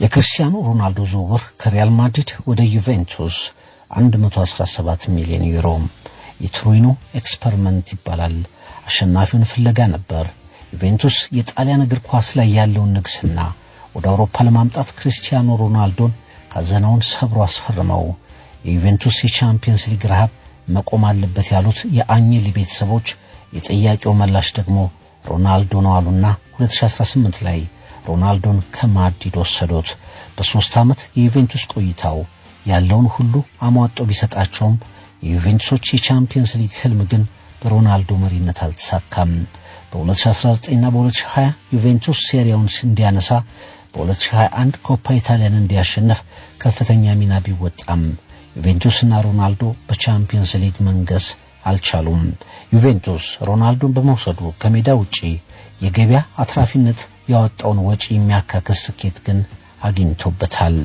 የክርስቲያኖ ሮናልዶ ዝውውር ከሪያል ማድሪድ ወደ ዩቬንቱስ 117 ሚሊዮን ዩሮ። የቱሪኖ experiment ይባላል። አሸናፊውን ፍለጋ ነበር። ዩቬንቱስ የጣሊያን እግር ኳስ ላይ ያለውን ንግስና ወደ አውሮፓ ለማምጣት ክርስቲያኖ ሮናልዶን ካዝናውን ሰብሮ አስፈርመው። የዩቬንቱስ የቻምፒየንስ ሊግ ረሃብ መቆም አለበት ያሉት የአኝሊ ቤተሰቦች የጥያቄው መላሽ ደግሞ ሮናልዶ ነው አሉና 2018 ላይ ሮናልዶን ከማድሪድ ወሰዱት። በ3 ዓመት የዩቬንቱስ ቆይታው ያለውን ሁሉ አሟጦ ቢሰጣቸውም የዩቬንቱሶች የቻምፒየንስ ሊግ ህልም ግን በሮናልዶ መሪነት አልተሳካም። በ2019ና በ2020 ዩቬንቱስ ሴሪያውን እንዲያነሳ፣ በ2021 ኮፓ ኢታሊያን እንዲያሸንፍ ከፍተኛ ሚና ቢወጣም ዩቬንቱስና ሮናልዶ በቻምፒየንስ ሊግ መንገስ አልቻሉም። ዩቬንቱስ ሮናልዶን በመውሰዱ ከሜዳ ውጪ የገበያ አትራፊነት ያወጣውን ወጪ የሚያካክስ ስኬት ግን አግኝቶበታል።